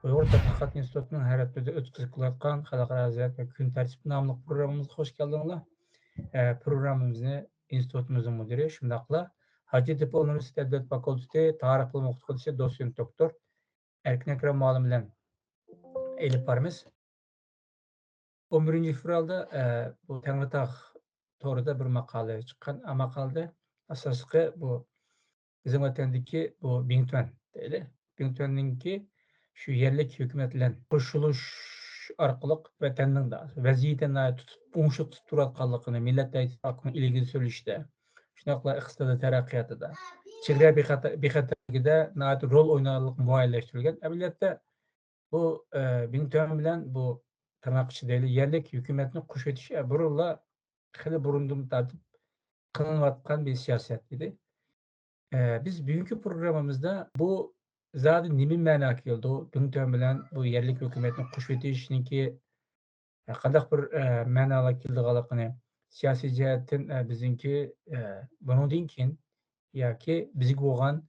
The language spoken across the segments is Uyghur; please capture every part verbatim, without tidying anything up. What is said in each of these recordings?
ئۇيغۇر تەتقىقات ئىنستىتۇتىنىڭ ھەر ھەپتىدە ئۆتكۈزۈپ كېلىۋاتقان خەلقئارا ھازىيەت ۋە كۈن تەرتىپى ناملىق پروگراممىمىزغا خوش كەلدىڭلار. ئە، پروگراممىمىزنى ئىنستىتۇتىمىزنىڭ مۇدىرى، شۇنداقلا ھاجەتتېپە ئۇنىۋېرسىتېتى ئەدەبىيات فاكۇلتېتى تارىخ بىلىم ئوقۇتقۇچىسى، دوتسېنت دوكتور ئەركىن ئەكرەم مۇئەللىم بىلەن ئېلىپ بارىمىز. ئون بىرىنچى فېۋرالدا، ئە، بۇ تەڭرىتاغ تورىدا بىر ماقالە چىققان. ئا، ماقالىدە ئاساسلىقى بۇ بىزنىڭ ۋەتەندىكى بۇ بىڭتۈەن دەيلى. بىڭتۈەننىڭكى شۇ يەرلىك ھۆكۈمەت بىلەن قوشۇلۇش ئارقىلىق ۋەتەننىڭ دا ۋەزىيىتىنى تۇتۇپ، ئوڭشىلىپ تۇتۇپ تۇرۇۋاتقانلىقىنى، مىللەت ئىتتىپاقىنىڭ ئىلگىرى سۈرۈلۈشىدە، شۇنداقلا ئىقتىسادىي تەرەققىياتىدا، چېگرا بىخەتەر-، بىخەتەرلىكىدە ناھايىتى رول ئوينارلىق مۇئەييەنلەشتۈرۈلگەن. ئەمەلىيەتتە، بۇ، ئە، بىڭتۈەن بىلەن بۇ تىرناق ئىچىدە يەرلىك ھۆكۈمەتنى قوشۇۋېتىش، ئە، بۇرۇنلا خېلى بۇرۇندىن تارتىپ قىلىنىۋاتقان بىر سىياسەت ئىدى. ئە، بىز بۈگۈنكى پروگراممىمىزدا بۇ زادى نېمە مەناغا كېلىدۇ؟ بىڭتۈەن بىلەن بۇ يەرلىك ھۆكۈمەتنى قوشۇۋېتىشنىڭكى، ئە، قانداق بىر، ئە، مەنالار كېلىدىغانلىقىنى، سىياسىي جەھەتتىن، ئە، بىزنىڭكى، ئە، بۇنىڭدىن كېيىن ياكى بىزگە بولغان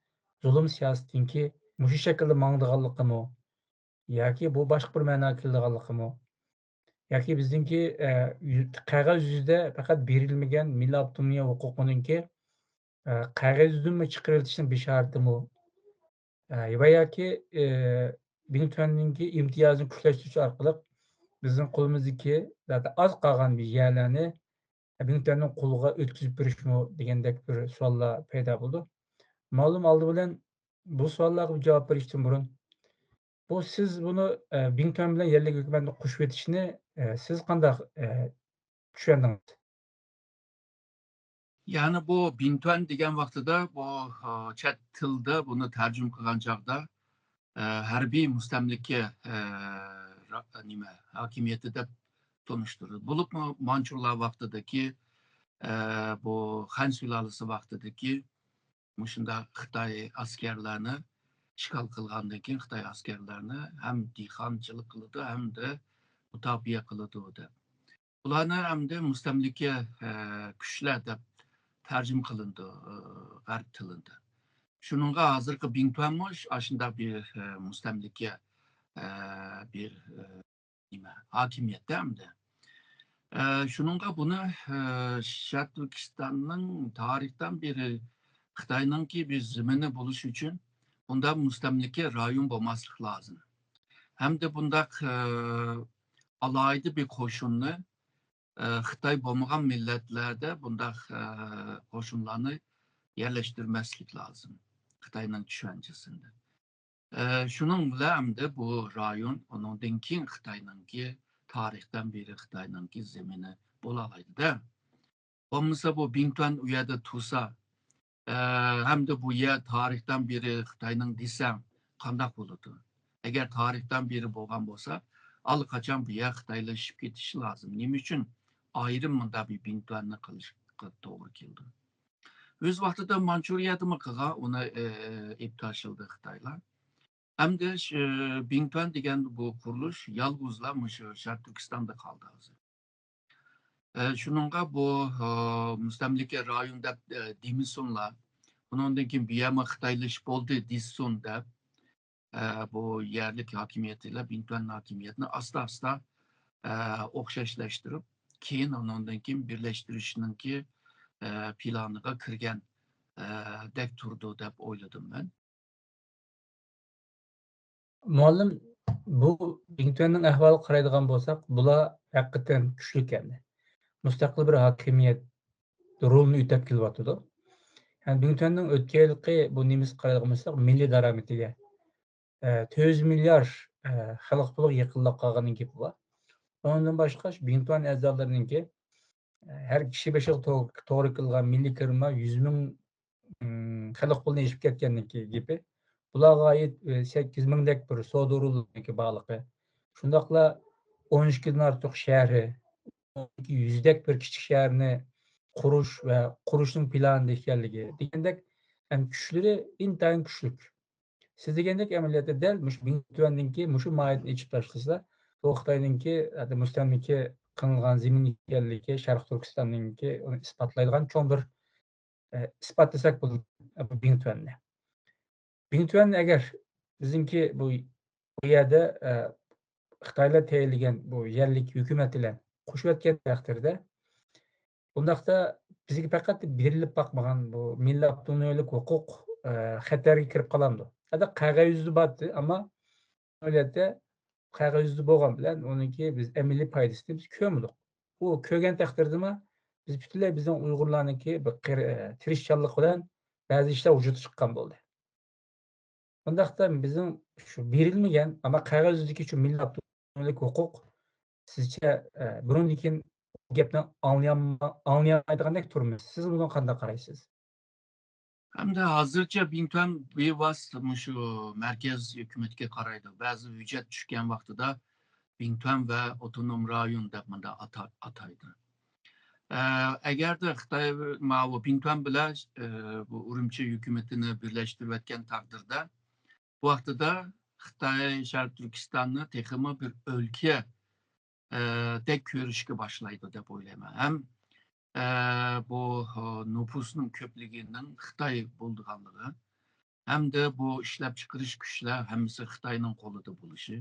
زۇلۇم سىياسىتىنىڭكى مۇشۇ شەكىلدە ماڭىدىغانلىقىمۇ، ياكى بۇ باشقا بىر مەناغا كېلىدىغانلىقىمۇ، ياكى بىزنىڭكى، ئە، يۈ-، قەغەز يۈزىدە پەقەت بېرىلمىگەن مىللىي ئاپتونومىيە ھوقۇقىنىڭكى، ئە، قەغەز يۈزىدىنمۇ چىقىرىۋېتىشنىڭ بېشارىتىمۇ، ئە، ۋە ياكى، ئە، بىڭتۈەننىڭكى ئىمتىيازىنى كۈچلەشتۈرۈش ئارقىلىق بىزنىڭ قولىمىزدىكى زادى ئاز قالغان بىر يەرلەرنى بىڭتۈەننىڭ قولىغا ئۆتكۈزۈپ بېرىشمۇ دېگەندەك بىر سوئاللار پەيدا بولىدۇ. مۇئەللىم، ئالدى بىلەن بۇ سوئاللارغا جاۋاب بېرىشتىن بۇرۇن، بۇ سىز بۇنى، ئە، بىڭتۈەن بىلەن يەرلىك ھۆكۈمەتنى قوشۇۋېتىشنى، ئە، سىز قانداق، ئە، چۈشەندىڭىز؟ يەنى بۇ بىڭتۈەن دېگەن ۋاقتىدا بۇ، ئا، چەت تىلدا بۇنى تەرجىمە قىلغان چاغدا، ئە، ھەربىي مۇستەملىكە، ئە، را-، نېمە، ھاكىمىيىتى دەپ تونۇشتۇرىدۇ. بولۇپمۇ مانچۇلار ۋاقتىدىكى، ئە، بۇ خەن سۇلالىسى ۋاقتىدىكى مۇشۇنداق خىتاي ئەسكەرلەرنى ئىشغال قىلغاندىن كېيىن، خىتاي ئەسكەرلەرنى ھەم دېھقانچىلىق قىلىدۇ، ھەمدە مۇداپىئە قىلىدۇ دەپ. بۇلارنى ئەمدى مۇستەملىكە، ئە، كۈچلەر دەپ تەرجىمە قىلىنىدۇ، ئە، غەرب تىلىدا. شۇنىڭغا ھازىرقى بىڭتۈەنمۇ ئاشۇنداق بىر، ئە، مۇستەملىكە، ئە، بىر، ئە، نېمە، ھاكىمىيەتتە ئەمدى. ئە، شۇنىڭغا بۇنى، ئە، شەرقىي تۈركىستاننىڭ تارىختىن بېرى خىتاينىڭكى بىر زېمىنى بولۇش ئۈچۈن بۇنداق مۇستەملىكە رايون بولماسلىق لازىم. ھەمدە بۇنداق، ئە، ئالاھىدە بىر قوشۇننى، ئە، خىتاي بولمىغان مىللەتلەردە بۇنداق، ئە، قوشۇنلارنى يەرلەشتۈرمەسلىك لازىم، خىتاينىڭ چۈشەنچىسىدە. ئە، شۇنىڭ بىلەن ئەمدى بۇ رايون ئۇنىڭدىن كېيىن خىتاينىڭكى، تارىختىن بېرى خىتاينىڭكى زېمىنى بولالايدۇ-دە. بولمىسا بۇ بىڭتۈەن ئۇ يەردە تۇرسا، ئە، ھەمدە بۇ يەر تارىختىن بېرى خىتاينىڭ دېسەڭ قانداق بولىدۇ؟ ئەگەر تارىختىن بېرى بولغان بولسا، ئاللىقاچان بۇ يەر خىتايلىشىپ كېتىشى لازىم. نېمە ئۈچۈن ئايرىم مۇنداق بىر بىڭتۈەننى قىلىشقا توغرا كېلىدۇ؟ ئۆز ۋاقتىدا مانچۇرىيەدىمۇ قىلغان، ئۇنى، ئە، ئېلىپ تاشلىدى خىتايلار. ئەمدى ش-، بىڭتۈەن دېگەن بۇ قۇرۇلۇش يالغۇزلا مۇشۇ شەرقىي تۈركىستاندا قالدى ھازىر. ئە، شۇنىڭغا بۇ، ئە، مۇستەملىكە رايون دەپ، ئە، دېمىسۇنلا، ئۇنىڭدىن كېيىن بۇ يەرمۇ خىتايلىشىپ بولدى دېسۇن دەپ، ئە، بۇ يەرلىك ھاكىمىيەتلەر بىڭتۈەن ھاكىمىيەتنى ئاستا-ئاستا، ئە، ئوخشاشلاشتۇرۇپ، كېيىن ئۇنىڭدىن كېيىن بىرلەشتۈرۈشنىڭكى، ئە، پىلانىغا كىرگەن، ئە، دەك تۇرىدۇ دەپ ئويلىدىم مەن. مۇئەللىم، بۇ بىڭتۈەننىڭ ئەھۋالىغا قارايدىغان بولساق، بۇلار ھەقىقەتەن كۈچلۈك ئەمدى. مۇستەقىل بىر ھاكىمىيەت رولىنى ئۆتەپ كېلىۋاتىدۇ. يەنى بىڭتۈەننىڭ ئۆتكەن يىلقى بۇ نېمىسىگە قارايدىغان بولساق، مىللىي دارامىتىگە، ئە، تۆت يۈز مىليار، ئە، خەلق پۇلىغا يېقىنلاپ قالغان گېپى بار. ئۇنىڭدىن باشقا، شۇ بىڭتۈەن ئەزالىرىنىڭكى، ئە، ھەر كىشى بېشىغا تو-، توغرا كېلىدىغان مىللىي كىرىمى يۈز مىڭ، ئىم، خەلق پۇلىنى ئېشىپ كەتكەندىن كېيىن گېپى. بۇلارغا ئائىت، ئە، سەككىز مىڭدەك بىر سودا ئورۇنلىرىنىڭكى بارلىقى. شۇنداقلا ئون ئىككىدىن ئارتۇق شەھىرى، يۈزدەك بىر كىچىك شەھەرنى قۇرۇش ۋە قۇرۇشنىڭ پىلانىدا ئىكەنلىكى دېگەندەك، ھەم كۈچلىرى ئىنتايىن كۈچلۈك. سىز دېگەندەك ئەمەلىيەتتە دەل مۇشۇ بىڭتۈەندىكى مۇشۇ ماھىيەتنى ئېچىپ تاشلىسا، بۇ خىتاينىڭكى ھەتتا مۇستەملىكە قىلىنغان زېمىن ئىكەنلىكى، شەرقىي تۈركىستاننىڭكى ئۇنى ئىسپاتلايدىغان چوڭ بىر، ئە، ئىسپات دېسەك بولىدۇ، بۇ بىڭتۈەننى. بىڭتۈەن ئەگەر بىزنىڭكى بۇ بۇ يەردە، ئە، خىتايلار تەيىنلىگەن بۇ يەرلىك ھۆكۈمەت بىلەن قوشۇۋەتكەن تەقدىردە، ئۇنداقتا بىزگە پەقەت بېرىلىپ باقمىغان بۇ مىللىي ئاپتونومىيەلىك ھوقۇق، ئە، خەتەرگە كىرىپ قالامدۇ؟ ھەتتا قەغەز يۈزىدە بارتى، ئەمما ئەمەلىيەتتە قەغەز يۈزىدە بولغان بىلەن ئۇنىڭكى بىز ئەمەلىي پايدىسىنى بىز كۆرمىدۇق. ئۇ كۆرگەن تەقدىردىمۇ بىز پۈتۈنلەي بىزنىڭ ئۇيغۇرلارنىڭكى بىر قېر-، تىرىشچانلىق بىلەن بەزى ئىشلار ۋۇجۇدقا چىققان بولدى. ئۇنداقتا بىزنىڭ شۇ بېرىلمىگەن، ئەمما قەغەز يۈزىدىكى شۇ مىللىي ئاپتونومىيەلىك ھوقۇق سىزچە، ئە، بۇرۇندىن كېيىن گەپنى ئاڭلىيالما-، ئاڭلىيالمايدىغاندەك تۇرىمىز. سىز بۇنىڭغا قانداق قارايسىز؟ ھەمدە ھازىرچە بىڭتۈەن بىۋاسىتە مۇشۇ مەركەز ھۆكۈمىتىگە قارايدۇ. بەزى ھۆججەت چۈشكەن ۋاقتىدا بىڭتۈەن ۋە ئاپتونوم رايون دەپ مۇنداق ئاتا-، ئاتايدۇ. ئە، ئەگەردە خىتاي ماۋۇ بىڭتۈەن بىلەن، ئە، بۇ ئۈرۈمچى ھۆكۈمىتىنى بىرلەشتۈرۈۋەتكەن تەقدىردە، بۇ ۋاقتىدا خىتاي شەرقىي تۈركىستاننى تېخىمۇ بىر ئۆلكە، ئە، دەك كۆرۈشكە باشلايدۇ دەپ ئويلايمەن. ھەم، ئە، بۇ، ئە، نوپۇسنىڭ كۆپلۈكىنىڭ خىتاي بولىدىغانلىقى، ھەمدە بۇ ئىشلەپچىقىرىش كۈچلەر ھەممىسى خىتاينىڭ قولىدا بولۇشى،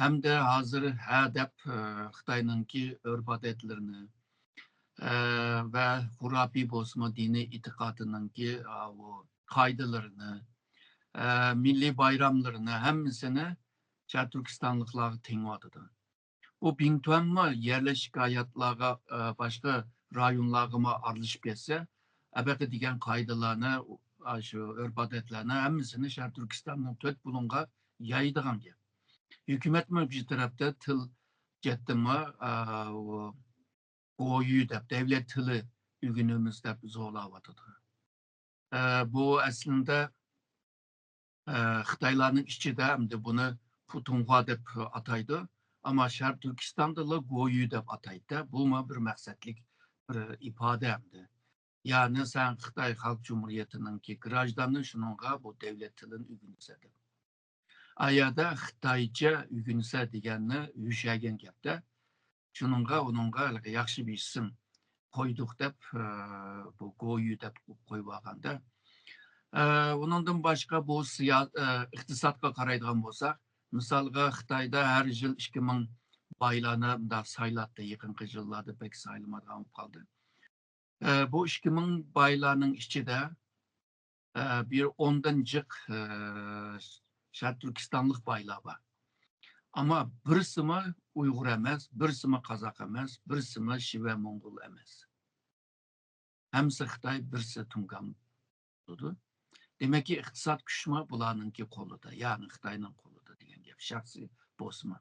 ھەمدە ھازىر ھە دەپ، ئە، خىتاينىڭكى ئۆرپ-ئادەتلىرىنى، ئە، ۋە خۇراپىي بولسىمۇ دىنىي ئېتىقادىنىڭكى، ئاۋۇ قائىدىلىرىنى، ئە، مىللىي بايراملىرىنى ھەممىسىنى شەرقىي تۈركىستانلىقلارغا تېڭىۋاتىدۇ. بۇ بىڭتۈەنمۇ يەرلىك شىكايەتلەرگە، ئە، باشقا رايونلارغىمۇ ئارىلىشىپ كەتسە، ئەبەقە دېگەن قائىدىلارنى، ئاشۇ ئۆرپ-ئادەتلەرنى ھەممىسىنى شەرقىي تۈركىستاننىڭ تۆت بۇلۇڭغا يايىدىغان گەپ. ھۆكۈمەتمۇ بىر تەرەپتە تىل جەھەتتىمۇ، ئە، ئۇ گويۈ دەپ، دەۋلەت تىلى ئۆگىنىمىز دەپ زورلاۋاتىدۇ. ئە، بۇ ئەسلىندە، ئە، خىتايلارنىڭ ئىچىدە ئەمدى بۇنى پۇتۇڭخۇا دەپ ئاتايدۇ. ئەمما شەرقىي تۈركىستاندىلا گويۈ دەپ ئاتايدۇ. بۇمۇ بىر مەقسەتلىك بىر ئىپادە ئەمدى. يەنى سەن خىتاي خەلق جۇمھۇرىيىتىنىڭكى گراژدانى، شۇنىڭغا بۇ دەۋلەت تىلىنى ئۆگىنىسەن دەپ. ئايادا خىتايچە ئۆگىنىسە دېگەننى يۈشەگەن گەپتە. شۇنىڭغا، ئۇنىڭغا ھېلىقى ياخشى بىر ئىسىم قويدۇق دەپ، ئە، بۇ گويۈ دەپ قويۇپ ئالغاندا. ئە، ئۇنىڭدىن باشقا بۇ سىيا-، ئە، ئىقتىسادقا قارايدىغان بولساق، مىسالغا خىتايدا ھەر يىل ئىككى مىڭ بايلارنى مۇنداق سايلاتتى، يېقىنقى يىللاردا بەك سايلىمايدىغان بولۇپ قالدى. ئە، بۇ ئىككى مىڭ بايلارنىڭ ئىچىدە، ئە، بىر ئوندىن جىق، ئە، شەرقىي تۈركىستانلىق بايلار بار. ئەمما بىرسىمۇ ئۇيغۇر ئەمەس، بىرسىمۇ قازاق ئەمەس، بىرسىمۇ شىۋە موڭغۇل ئەمەس. ھەممىسى خىتاي، بىرسى تۇڭگان بولىدۇ. دېمەككى، ئىقتىساد كۈچمۇ بۇلارنىڭكى قولىدا، يەنى خىتاينىڭ قولىدا دېگەن گەپ، شەخسىي بولسىمۇ.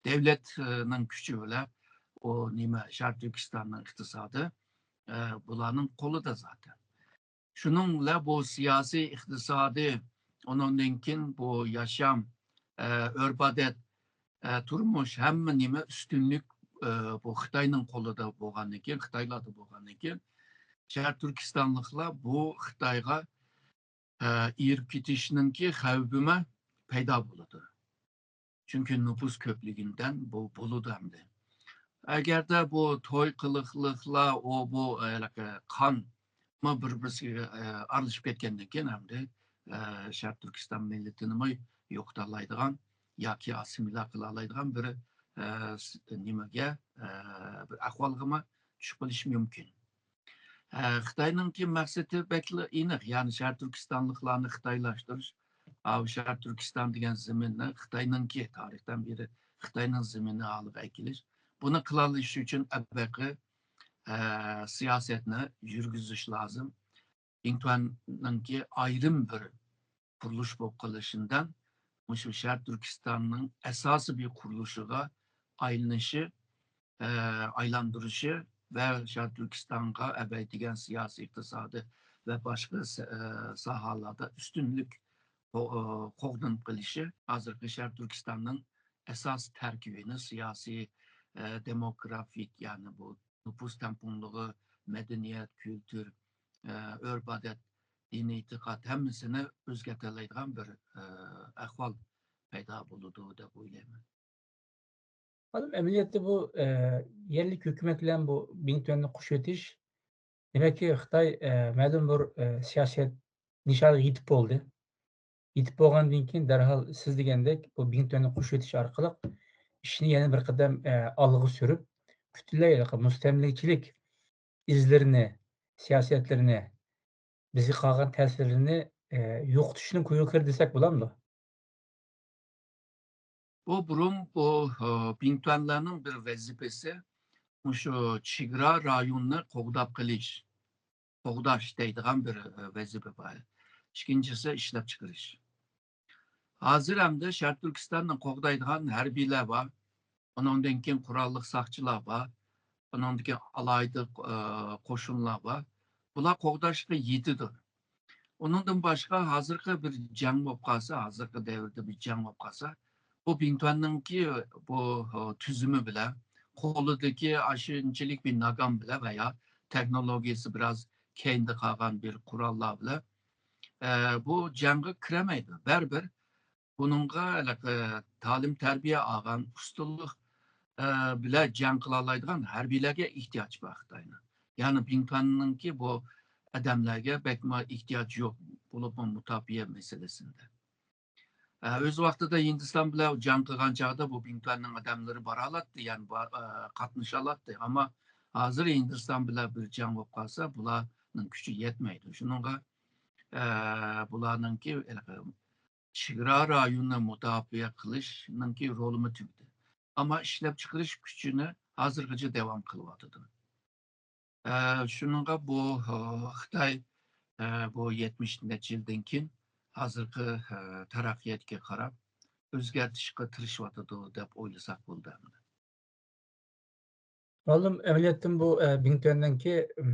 دەۋلەتنىڭ كۈچى بىلەن ئۇ نېمە، شەرقىي تۈركىستاننىڭ ئىقتىسادى، ئە، بۇلارنىڭ قولىدا زاتەن. شۇنىڭ بىلەن بۇ سىياسىي، ئىقتىسادىي، ئۇنىڭدىن كېيىن بۇ ياشام، ئە، ئۆرپ-ئادەت، ئە، تۇرمۇش، ھەممە نېمە ئۈستۈنلۈك، ئە، بۇ خىتاينىڭ قولىدا بولغاندىن كېيىن، خىتايلاردا بولغاندىن كېيىن، شەرقىي تۈركىستانلىقلار بۇ خىتايغا، ئە، ئېرىپ كېتىشنىڭكى خەۋپىمۇ پەيدا بولىدۇ. چۈنكى نوپۇس كۆپلۈكىدىن بۇ بولىدۇ ئەمدى. ئەگەردە بۇ توي قىلىقلىقلار، ئۇ بۇ، ئە، ھېلىقى قانمۇ بىر-بىرسىگە، ئە، ئارىلىشىپ كەتكەندىن كېيىن ئەمدى، ئە، شەرقىي تۈركىستان مىللىتىنىمۇ يوقىتالايدىغان ياكى ئاسسىمىلياتسىيە قىلالايدىغان بىر، ئە، س-، نېمىگە، ئە، بىر ئەھۋالغىمۇ چۈشۈپ قېلىشى مۇمكىن. ئە، خىتاينىڭكى مەقسىتى بەكلا ئېنىق، يەنى شەرقىي تۈركىستانلىقلارنى خىتايلاشتۇرۇش، ئاۋۇ شەرقىي تۈركىستان دېگەن زېمىننى خىتاينىڭكى، تارىختىن بېرى خىتاينىڭ زېمىنى ھالىغا ئەكېلىش. بۇنى قىلالىشى ئۈچۈن ئەبەقى، ئە، سىياسەتنى يۈرگۈزۈش لازىم. بىڭتۈەننىڭكى ئايرىم بىر قۇرۇلۇش بولۇپ قېلىشىندىن مۇشۇ شەرقىي تۈركىستاننىڭ ئاساسىي بىر قۇرۇلۇشىغا ئايلىنىشى، ئە، ئايلاندۇرۇشى ۋە شەرقىي تۈركىستانغا ئەۋەتىدىغان سىياسىي، ئىقتىسادىي ۋە باشقا سا-، ئە، ساھەلەردە ئۈستۈنلۈك قو-، ئە، قوغدىنىپ قېلىشى ھازىرقى شەرقىي تۈركىستاننىڭ ئاساسىي تەركىبىنى، سىياسىي، ئە، دېموگرافىك، يەنى بۇ نوپۇس تەڭپۇڭلۇقى، مەدەنىيەت، كۈلتۈر، ئە، ئۆرپ-ئادەت، دىنىي ئېتىقاد ھەممىسىنى ئۆزگەرتەلەيدىغان بىر، ئە، ئەھۋال پەيدا بولىدۇ دەپ ئويلايمەن. خانىم، ئەمەلىيەتتە بۇ، ئە، يەرلىك ھۆكۈمەت بىلەن بۇ بىڭتۈەننى قوشۇۋېتىش، دېمەككى، خىتاي، ئە، مەلۇم بىر، ئە، سىياسەت نىشانىغا يېتىپ بولدى. يېتىپ بولغاندىن كېيىن دەرھال سىز دېگەندەك بۇ بىڭتۈەننى قوشۇۋېتىش ئارقىلىق ئىشنى يەنە بىر قەدەم، ئە، ئالغا سۈرۈپ، پۈتۈنلەي ھېلىقى مۇستەملىكىچىلىك ئىزلىرىنى، سىياسەتلىرىنى، بىزگە قالغان تەسىرلىرىنى، ئە، يوقىتىشنىڭ كويىغا كىردى دېسەك بولامدۇ؟ بۇ بۇرۇن بۇ، ئە، بىڭتۈەنلەرنىڭ بىر ۋەزىپىسى مۇشۇ چېگرا رايوننى قوغداپ قېلىش، قوغداش دەيدىغان بىر، ئە، ۋەزىپە بار. ئىككىنچىسى ئىشلەپچىقىرىش. ھازىر ئەمدى شەرقىي تۈركىستاننى قوغدايدىغان ھەربىيلەر بار. ئۇنىڭدىن كېيىن قوراللىق ساقچىلار بار. ئۇنىڭدىن كېيىن ئالاھىدە، ئە، قوشۇنلار بار. بۇلار قوغداشقا يېتىدۇ. ئۇنىڭدىن باشقا ھازىرقى بىر جەڭ بولۇپ قالسا، ھازىرقى دەۋردە بىر جەڭ بولۇپ قالسا، بۇ بىڭتۈەننىڭكى بۇ، ئە، تۈزۈمى بىلەن، قولىدىكى ئاشۇنچىلىك بىر ناگان بىلەن ۋە يا تېخنولوگىيىسى بىراز كەينىدە قالغان بىر قوراللار بىلەن، ئە، بۇ جەڭگە كىرەلمەيدۇ. بەرىبىر بۇنىڭغا ھېلىقى تالىم تەربىيە ئالغان، ئۇستىلىق، ئە، بىلەن جەڭ قىلالايدىغان ھەربىيلەرگە ئېھتىياج بار خىتاينىڭ. يەنى بىڭتۈەننىڭكى بۇ ئادەملەرگە بەكمۇ ئېھتىياج يوق، بولۇپمۇ مۇداپىئە مەسىلىسىندە. ئە، ئۆز ۋاقتىدا ھىندىستان بىلەن جەڭ قىلغان چاغدا بۇ بىڭتۈەننىڭ ئادەملىرى بارالاتتى، يەنى بار-، ئە، قاتنىشالاتتى. ئەمما ھازىر ھىندىستان بىلەن بىر جەڭ بولۇپ قالسا، بۇلارنىڭ كۈچى يەتمەيدۇ. شۇنىڭغا، ئە، بۇلارنىڭكى چېگرا رايونىنى مۇداپىئە قىلىشنىڭكى رولىمۇ تۈگىدى. ئەمما ئىشلەپچىقىرىش كۈچىنى ھازىرغىچە داۋام قىلىۋاتىدۇ. ئە، شۇنىڭغا بۇ، ئە، خىتاي، ئە، بۇ يەتمىش نەچچە يىلدىن كېيىن ھازىرقى، ئە، تەرەققىياتقا قاراپ ئۆزگەرتىشكە تىرىشىۋاتىدۇ دەپ ئويلىساق بولىدۇ ئەمدى. مۇئەللىم، ئەمەلىيەتتىن بۇ، ئە، بىڭتۈەننىڭكى، ئىم،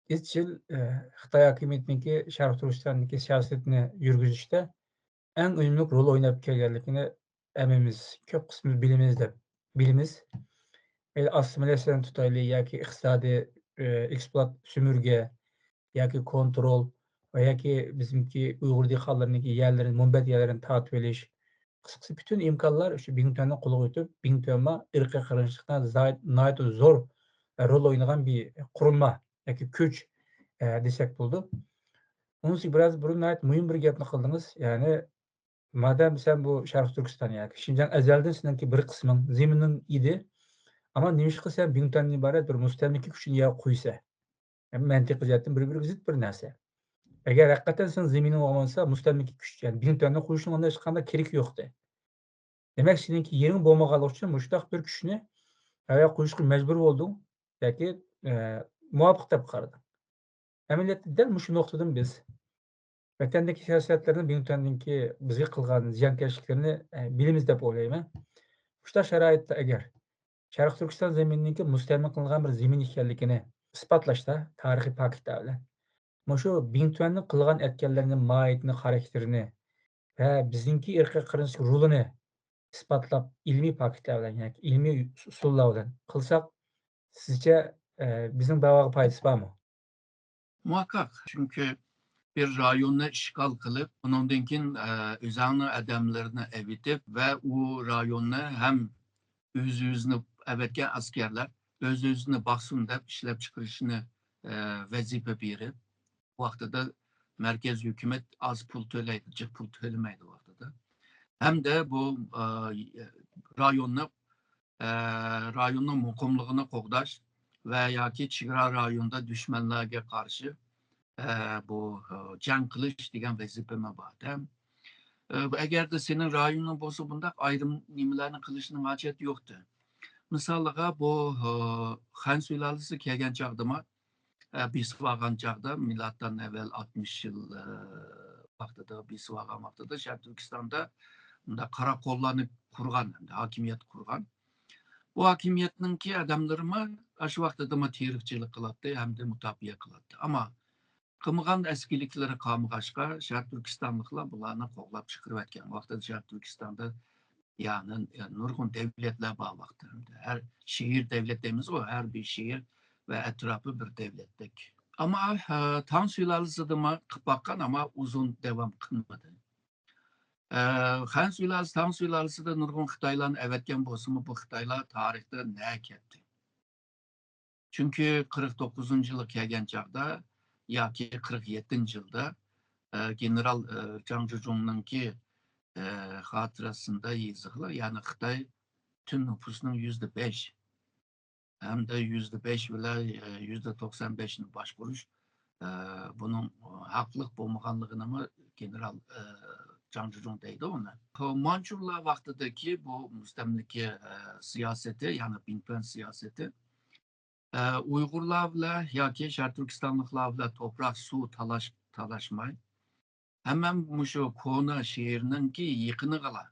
ئىزچىل، ئە، خىتاي ھاكىمىيىتىنىڭكى شەرقىي تۈركىستاندىكى سىياسىتىنى يۈرگۈزۈشتە ئەڭ ئۈنۈملۈك رول ئويناپ كەلگەنلىكىنى ھەممىمىز، كۆپ قىسمىمىز بىلىمىز دەپ بىلىمىز. ئەگەر ئاسسىمىلياتسىيەنى تۇتايلى ياكى ئىقتىسادىي، ئە، ئېكسپلۇات، سۈمۈرگە ياكى كونترول ۋە ياكى بىزنىڭكى ئۇيغۇر دېھقانلىرىنىڭكى يەرلىرىنى، مۇنبەت يەرلىرىنى تارتىۋېلىش، قىسقىسى پۈتۈن ئىمكانلار شۇ بىڭتۈەننىڭ قولىغا ئۆتۈپ، بىڭتۈەنمۇ ئىرقىي قىرغىنچىلىقتا زايىت-، ناھايىتى زور رول ئوينىغان بىر قۇرۇلما ياكى كۈچ، ئە، دېسەك بولىدۇ. ئۇنىڭ ئۈستىگە بىراز بۇرۇن ناھايىتى مۇھىم بىر گەپنى قىلدىڭىز. يەنى، مادەم سەن بۇ شەرقىي تۈركىستان ياكى شىنجاڭ ئەزەلدىن سېنىڭكى بىر قىسمىڭ زېمىنىڭ ئىدى، ئەمما نېمىشقا سەن بىڭتۈەندىن ئىبارەت بىر مۇستەملىكە كۈچىنى يەرگە قويىسەن؟ يەنى مەنتىقىي جەھەتتىن بىر-بىرىگە زىت بىر نەرسە. ئەگەر ھەقىقەتەن سېنىڭ زېمىنىڭ بولمىسا، مۇستەملىكە كۈچ، يەنى بىڭتۈەننى قويۇشنىڭ ئانداق ھېچقانداق كېرىكى يوقتى. دېمەك، سېنىڭكى يېرىڭ بولمىغانلىقى ئۈچۈن مۇشۇنداق بىر كۈچنى ھەۋە قويۇشقا مەجبۇر بولدۇڭ ياكى، ئە، مۇۋاپىق دەپ قارىدىڭ. ئەمەلىيەتتە دەل مۇشۇ نۇقتىدىن بىز ۋەتەندىكى سىياسەتلەرنى بىڭتۈەننىڭكى بىزگە قىلغان زىيانكەشلىكلىرىنى، ئە، بىلىمىز دەپ ئويلايمەن. مۇشۇنداق شارائىتتا ئەگەر شەرقىي تۈركىستان زېمىنىنىڭكى مۇستەملىكە قىلىنغان بىر زېمىن ئىكەنلىكىنى ئىسپاتلاشتا، تارىخىي پاكىتلار بىلەن، مۇشۇ بىڭتۈەننىڭ قىلغان ئەتكەنلىرىنى، ماھىيىتىنى، خاراكتېرىنى ۋە بىزنىڭكى ئىرقىي قىرغىنچىلىق رولىنى ئىسپاتلاپ، ئىلمىي پاكىتلار بىلەن، ياكى ئىلمىي ئۇسۇللار بىلەن قىلساق، سىزچە، ئە، بىزنىڭ داۋاغا پايدىسى بارمۇ؟ مۇھەققەق، چۈنكى بىر رايوننى ئىشغال قىلىپ، ئۇنىڭدىن كېيىن، ئە، ئۆزۈڭنىڭ ئادەملىرىنى ئەۋېتىپ ۋە ئۇ رايوننى ھەم ئۆز-ئۆزىنى ئەۋەتكەن ئەسكەرلەر ئۆز-ئۆزىنى باقسۇن دەپ ئىشلەپچىقىرىشنى، ئە، ۋەزىپە بېرىپ، ۋاقتىدا مەركەز ھۆكۈمەت ئاز پۇل تۆلەيدۇ، جىق پۇل تۆلىمەيدۇ ۋاقتىدا. ھەمدە بۇ، ئە، رايوننى، ئە، رايوننىڭ مۇقىملىقىنى قوغداش ۋە ياكى چېگرا رايوندا دۈشمەنلەرگە قارشى، ئە، بۇ، ئە، جەڭ قىلىش دېگەن ۋەزىپىمۇ بار. ھەم، ئە، ئەگەردە سېنىڭ رايونۇڭ بولسا، بۇنداق ئايرىم نېمىلەرنى قىلىشنىڭ ھاجەت يوقتى. مىسالىغا، بۇ، ئە، خەن سۇلالىسى كەلگەن چاغدىمۇ، ئە، بېسىۋالغان چاغدا، مىلادتىن ئەۋۋەل ئاتمىش يىل، ئە، ۋاقتىدا، بېسىۋالغان ۋاقتىدا شەرقىي تۈركىستاندا مۇنداق قاراقوللارنى قۇرغان، ھەمدە ھاكىمىيەت قۇرغان. بۇ ھاكىمىيەتنىڭكى ئادەملىرىمۇ ئاشۇ ۋاقتىدىمۇ تېرىقچىلىق قىلاتتى ھەمدە مۇداپىئە قىلاتتى. ئەمما قىلمىغان ئەسكىلىكلىرى قالمىغاچقا، شەرقىي تۈركىستانلىقلار بۇلارنى قوغلاپ چىقىرىۋەتكەن. ۋاقتىدا شەرقىي تۈركىستاندا يەنى، يەنى نۇرغۇن دەۋلەتلەر بار ۋاقتىدا. ھەر شېھىر دەۋلەت دەيمىزغۇ، ھەر بىر شېھىر ۋە ئەتراپى بىر دەۋلەتتەك. ئەمما، ئە، تاڭ سۇلالىسىدىمۇ قىلىپ باققان، ئەمما ئۇزۇن داۋام قىلمىدى. ئە، خەن سۇلالىسى، تاڭ سۇلالىسىدا نۇرغۇن خىتايلارنى ئەۋەتكەن بولسىمۇ، بۇ خىتايلار تارىختا نەگە كەتتى؟ چۈنكى قىرىق توققۇزىنچى يىلى كەلگەن چاغدا ياكى قىرىق يەتتىنچى يىلدا، ئە، گېنېرال، ئە، جاڭ جۇجۇڭنىڭكى، ئە، خاتىرىسىندە يېزىقلار، يەنى خىتاي پۈتۈن نوپۇسنىڭ يۈزدە بەش ھەمدە يۈزدە بەش بىلەن، ئە، يۈزدە توقسان بەشنى باشقۇرۇش، ئە، بۇنىڭ ھەقلىق بولمىغانلىقىنىمۇ گېنېرال، ئە، جاڭ جۇجۇڭ دەيدۇ ئۇنى. مانچۇلار ۋاقتىدىكى بۇ مۇستەملىكە، ئە، سىياسىتى، يەنى بىڭتۈەن سىياسىتى، ئە، ئۇيغۇرلار بىلەن ياكى شەرقىي تۈركىستانلىقلار بىلەن توپراق، سۇ تالاش-، تالاشماي، ھەممە مۇشۇ كونا شەھەرنىڭكى يېقىنىغىلا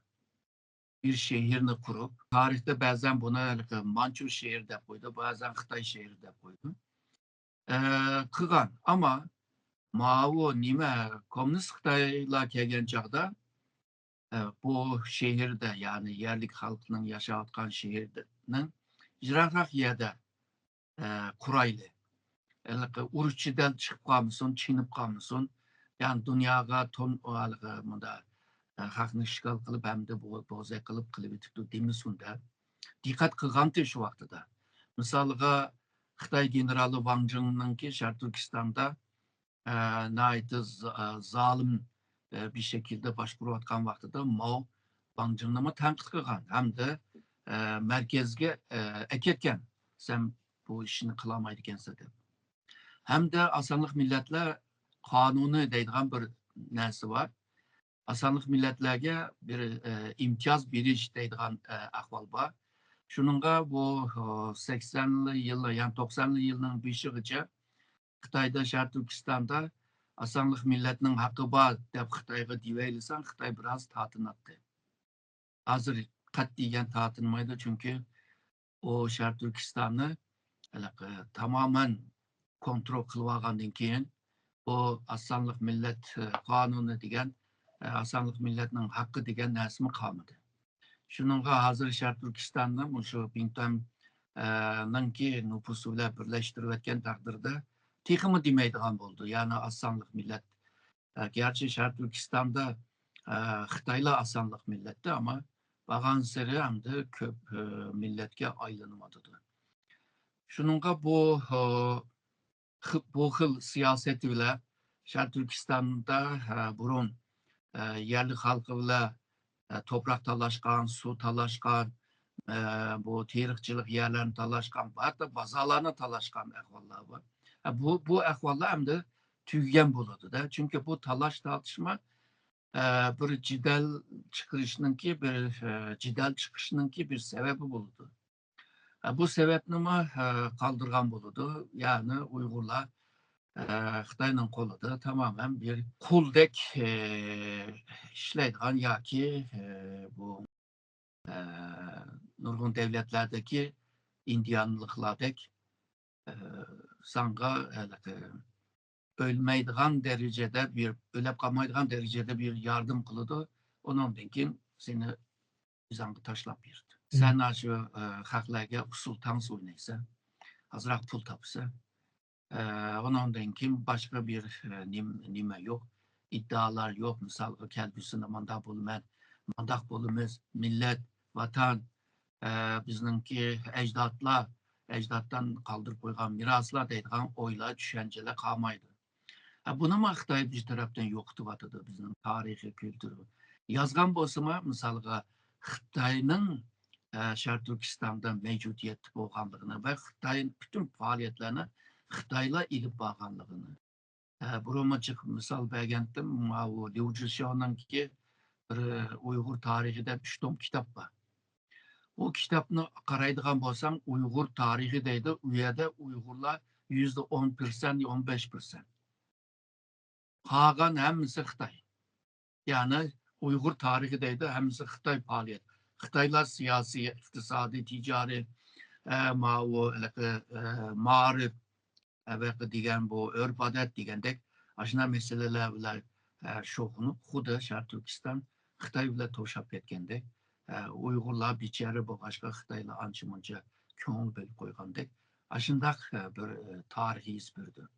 بىر شەھەرنى قۇرۇپ، تارىختا بەزەن بۇنى ھېلىقى مانچۇ شەھىرى دەپ قويىدۇ، بەزەن خىتاي شەھىرى دەپ قويىدۇ. ئە، قىلغان. ئەمما ماۋۇ نېمە، كوممۇنىست خىتايلار كەلگەن چاغدا، ئە، بۇ شەھەردە، يەنى يەرلىك خەلقنىڭ ياشاۋاتقان شەھىرىنىڭ يىراقراق يەردە، ئە، قۇرايلى. ھېلىقى ئۇرۇش جېدەل چىقىپ قالمىسۇن، چېنىپ قالمىسۇن. يەنى دۇنياغا تون-، ھېلىقى مۇندا، ئە، خەقنى ئىشغال قىلىپ، ھەمدە بو-، بوزەك قىلىپ قىلىۋېتىپتۇ دېمىسۇن دەپ دىققەت قىلغانتى شۇ ۋاقتىدا. مىسالغا، خىتاي گېنېرالى ۋاڭ جىڭنىڭكى شەرقىي تۈركىستاندا، ئە، ناھايىتى ز-، ئە، زالىم، ئە، بىر شەكىلدە باشقۇرۇۋاتقان ۋاقتىدا ماۋ ۋاڭ جىڭنىمۇ تەنقىد قىلغان ھەمدە، ئە، مەركەزگە، ئە، ئەكەتكەن، سەن بۇ ئىشنى قىلالمايدىكەنسەن دەپ. ھەمدە ئاز سانلىق مىللەتلەر قانۇنى دەيدىغان بىر نەرسە بار. ئاز سانلىق مىللەتلەرگە بىر، ئە، ئىمتىياز بېرىش دەيدىغان، ئە، ئەھۋال بار. شۇنىڭغا بۇ، ئە، سەكسەنلى يىللار، يەنى توقسانلى يىلنىڭ بېشىغىچە خىتايدا، شەرقىي تۈركىستاندا ئاز سانلىق مىللەتنىڭ ھەققى بار دەپ خىتايغا دېۋەيلىسەڭ، خىتاي بىراز تارتىناتتى. ھازىر قەتئىيەن تارتىنمايدۇ، چۈنكى ئۇ شەرقىي تۈركىستاننى ھېلىقى تامامەن كونترول قىلىۋالغاندىن كېيىن، بۇ ئاز سانلىق مىللەت، ئە، قانۇنى دېگەن، ئە، ئاز سانلىق مىللەتنىڭ ھەققى دېگەن نەرسىمۇ قالمىدى. شۇنىڭغا ھازىر شەرقىي تۈركىستاننى مۇشۇ بىڭتۈەن، ئە، نىڭكى نوپۇسى بىلەن بىرلەشتۈرۈۋەتكەن تەقدىردە تېخىمۇ دېمەيدىغان بولدى. يەنى ئاز سانلىق مىللەت، ئە، گەرچە شەرقىي تۈركىستاندا، ئە، خىتايلار ئاز سانلىق مىللەتتە، ئەمما بارغانسېرى ئەمدى كۆپ، ئە، مىللەتكە ئايلىنىۋاتىدۇ. شۇنىڭغا بۇ، ئە، خى-، بۇ خىل سىياسەت بىلەن شەرقىي تۈركىستاندا، ئە، بۇرۇن، ئە، يەرلىك خەلقى بىلەن، ئە، توپراق تالاشقان، سۇ تالاشقان، ئە، بۇ تېرىقچىلىق يەرلەرنى تالاشقان، ھەتتا بازارلارنى تالاشقان ئەھۋاللار بار. ئە، بۇ، بۇ ئەھۋاللار ئەمدى تۈگىگەن بولىدۇ-دە. چۈنكى بۇ تالاش تارتىشما، ئە، بىر جېدەل چىقىرىشنىڭكى، بىر، ئە، جېدەل چىقىشنىڭكى بىر سەۋەبى بولىدۇ. ئە، بۇ سەۋەبنىمۇ، ئە، قالدۇرغان بولىدۇ. يەنى ئۇيغۇرلار، ئە، خىتاينىڭ قولىدا تامامەن بىر قۇلدەك، ئە، ئىشلەيدىغان ياكى، ئە، بۇ، ئە، نۇرغۇن دەۋلەتلەردىكى ئىندىيانلىقلاردەك، ئە، ساڭا ھېلىقى ئۆلمەيدىغان دەرىجىدە بىر، ئۆلەپ قالمايدىغان دەرىجىدە بىر ياردەم قىلىدۇ. ئۇنىڭدىن كېيىن سېنى ئۆزۈڭگە تاشلاپ بېرىدۇ. سەن ئاشۇ، ئە، خەقلەرگە ئۇسسۇل تانس ئوينايسەن، ئازراق پۇل تاپىسەن. ئە، ئۇنىڭدىن كېيىن باشقا بىر، ئە، نېم-، نېمە يوق. ئىدىئالار يوق. مىسالغا، كەلگۈسىدە مانداق بولىمەن، مانداق بولىمىز، مىللەت، ۋاتان، ئە، بىزنىڭكى ئەجدادلار، ئەجدادتىن قالدۇرۇپ قويغان مىراسلار دەيدىغان ئويلار، چۈشەنچىلەر قالمايدۇ. ئە، بۇنىمۇ خىتاي بىر تەرەپتىن يوقىتىۋاتىدۇ، بىزنىڭ تارىخىي كۈلتۈر. يازغان بولسىمۇ، مىسالغا، خىتاينىڭ، ئە، شەرقىي تۈركىستاندا مەۋجۇدىيەتتە بولغانلىقىنى ۋە خىتاي پۈتۈن پائالىيەتلەرنى خىتايلار ئېلىپ بارغانلىقىنى. ئە، بۇرۇنمۇ جىق مىسال بەرگەنتىم، ماۋۇ ليۇ جىشياۋنىڭكى بىر ئۇيغۇر تارىخى دەپ ئۈچ توم كىتاب بار. ئۇ كىتابنى قارايدىغان بولساڭ، ئۇيغۇر تارىخى دەيدۇ، ئۇ يەردە ئۇيغۇرلار يۈزدە ئون پىرسەنت، ئون بەش پىرسەنت. قالغان ھەممىسى خىتاي. يەنى ئۇيغۇر تارىخى دەيدۇ، ھەممىسى خىتاي پائالىيەت. خىتايلار سىياسىي، ئىقتىسادىي، تىجارىي، ئە، ماۋۇ، ھېلىقى، ئە، مائارىپ، ھېلىقى دېگەن بۇ ئۆرپ-ئادەت دېگەندەك، ئاشۇنداق مەسىلىلەر بىلەن، ئە، شۇغۇللىنىپ، خۇددى شەرقىي تۈركىستان خىتاي بىلەن توشاپ كەتكەندەك، ئە، ئۇيغۇرلار بىچارە بولغاچقا، خىتايلار ئانچە-مۇنچە كۆڭۈل بۆلۈپ قويغاندەك، ئاشۇنداق، ئە، بىر، ئە، تارىخىي يۈز بېرىدۇ.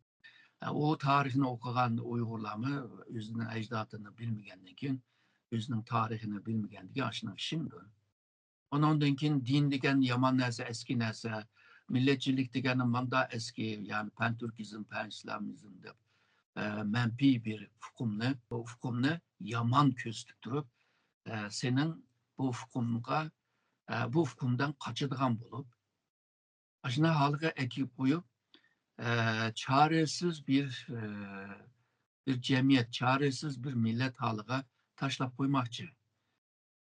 ئە، ئۇ تارىخنى ئوقۇغان ئۇيغۇرلارمۇ ئۆزىنىڭ ئەجدادىنى بىلمىگەندىن كېيىن، ئۆزىنىڭ تارىخىنى بىلمىگەندىكىن ئاشۇنىڭ ئىشىمدۇ. ئۇنىڭدىن كېيىن دىن دېگەن يامان نەرسە، ئەسكى نەرسە، مىللەتچىلىك دېگەن ماندا ئەسكى، يەنى پەن تۈركىزم، پەن ئىسلامىزم دەپ، ئە، ئە، مەنپىي بىر ئۇقۇمنى، بۇ ئۇقۇمنى يامان كۆرسىتىپ تۇرۇپ، ئە، سېنىڭ بۇ ئۇقۇمغا، ئە، بۇ ئۇقۇمدىن قاچىدىغان بولۇپ، ئاشۇنداق ھالغا ئەكىپ قويۇپ، ئە، چارىسىز بىر، ئە، بىر جەمئىيەت، چارىسىز بىر مىللەت ھالىغا تاشلاپ قويماقچى.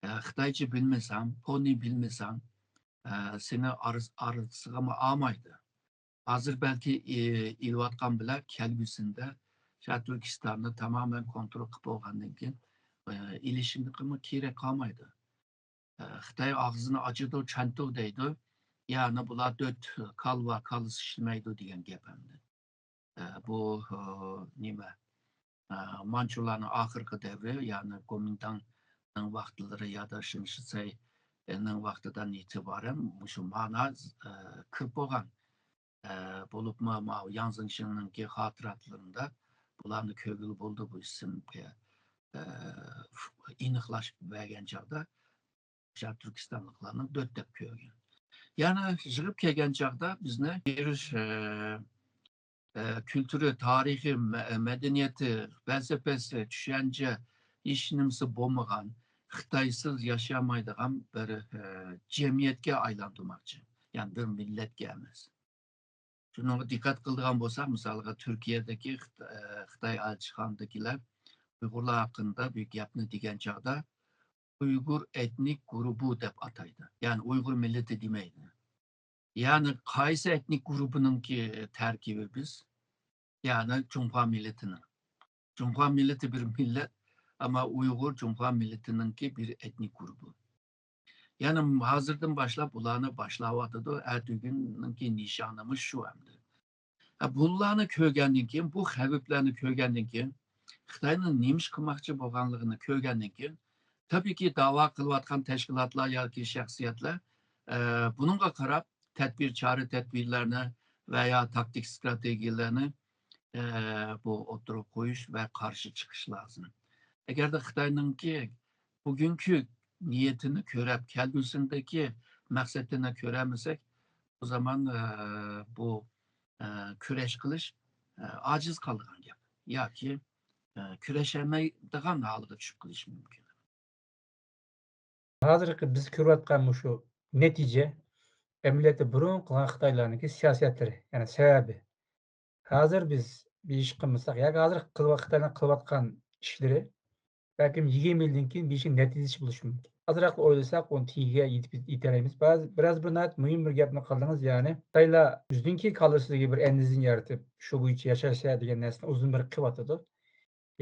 ئە، خىتايچە بىلمىسەڭ، پونى بىلمىسەڭ، ئە، سېنى ئارز-، ئارزىسىغىمۇ ئالمايدۇ. ھازىر بەلكى، ئى-، ئېلىۋاتقان بىلەن كەلگۈسىدە شەرقىي تۈركىستاننى تامامەن كونترول قىلىپ بولغاندىن كېيىن، ئە، ئېلىشىمىزغىمۇ كېرەك قالمايدۇ. ئە، خىتاي ئاغزىنى ئاچىدۇ، چەنتۇ دەيدۇ. يەنى بۇلار تۆت كالۋا، كالىسى ئىشلىمەيدۇ دېگەن گەپ ئەمدى. ئە، بۇ، ئە، نېمە، ئە، مانچۇلارنىڭ ئاخىرقى دەۋرى، يەنى گومىنداڭنىڭ ۋاقىتلىرى يا دا شېڭ شىسەينىڭ ۋاقتىدىن ئېتىبارەن مۇشۇ مانا، ئە، كىرىپ بولغان. ئە، بولۇپمۇ ماۋۇ ياڭ زېڭشىڭنىڭكى خاتىراتلىرىندا بۇلارنى كۆرگىلى بولىدۇ، بۇ ئىسىمگە، ئە، ئېنىقلاش بەرگەن چاغدا شەرقىي تۈركىستانلىقلارنىڭ دۆت دەپ كۆرگەن. يەنى يىغىپ كەلگەن چاغدا بىزنى بىر، ئە، ئە، كۈلتۈرى، تارىخى، مە-، مەدەنىيىتى، پەلسەپىسى، چۈشەنچە، ھېچ نېمىسى بولمىغان، خىتايسىز ياشىيالمايدىغان بىر، ئە، جەمئىيەتكە ئايلاندۇرماقچى. يەنى بىر مىللەتكە ئەمەس. شۇنىڭغا دىققەت قىلىدىغان بولساق، مىسالغا تۈركىيەدىكى خىت-، ئە، خىتاي ئەلچىخانىدىكىلەر ئۇيغۇرلار ھەققىدە بىر گەپنى دېگەن چاغدا، ئۇيغۇر ئېتنىك گۇرۇپپا دەپ ئاتايدۇ. يەنى ئۇيغۇر مىللىتى دېمەيدۇ. يەنى قايسى ئېتنىك گۇرۇپپىنىڭكى تەركىبى بىز؟ يەنى جۇڭخۇا مىللىتىنىڭ. جۇڭخۇا مىللىتى بىر مىللەت، ئەمما ئۇيغۇر جۇڭخۇا مىللىتىنىڭكى بىر ئېتنىك گۇرۇپپا. يەنى ھازىردىن باشلاپ بۇلارنى باشلاۋاتىدۇ. ئەتىگۈننىڭكى نىشانىمىز شۇ ئەمدى. ھە، بۇلارنى كۆرگەندىن كېيىن، بۇ خەۋپلەرنى كۆرگەندىن كېيىن، خىتاينىڭ نېمە ئىش قىلماقچى بولغانلىقىنى كۆرگەندىن كېيىن، تەبىئىيكى، داۋا قىلىۋاتقان تەشكىلاتلار ياكى شەخسىيەتلەر، ئە، بۇنىڭغا قاراپ تەدبىر، چارە-تەدبىرلەرنى ۋە يا تاكتىك ئىستراتېگىيەلەرنى، ئە، بۇ ئوتتۇرىغا قويۇش ۋە قارشى چىقىش لازىم. ئەگەردە خىتاينىڭكى بۈگۈنكى نىيىتىنى كۆرەپ، كەلگۈسىدىكى مەقسىتىنى كۆرەلمىسەك، ئۇ زامان، ئە، بۇ، ئە، كۈرەش قىلىش، ئە، ئاجىز قالىدىغان گەپ ياكى، ئە، كۈرەشەلمەيدىغان ھالغا چۈشۈپ قېلىشى مۇمكىن. ھازىرقى بىز كۆرۈۋاتقان مۇشۇ نەتىجە ئەمەلىيەتتە بۇرۇن قىلغان خىتايلارنىڭكى سىياسەتلىرى، يەنى سەۋەبى. ھازىر بىز بىر ئىش قىلمىساق ياكى ھازىر قىلىۋات-، خىتاينىڭ قىلىۋاتقان ئىشلىرى بەلكىم يىگىرمە يىلدىن كېيىن بىر ئىشنىڭ نەتىجىسى بولۇشى مۇمكىن. ئازراق ئويلىساق، ئۇنى تېگىگە يېتىپ، يېتەلەيمىز. بەز-، بىراز بىر ناھايىتى مۇھىم بىر گەپنى قىلدىڭىز، يەنى خىتايلار ئۆزىنىڭكى كاللىسىدىكى بىر ئەندىزىنى يارىتىپ، شۇ بويىچە ياشاشە دېگەن نەرسىنى ئۇزۇن بېرى قىلىۋاتىدۇ.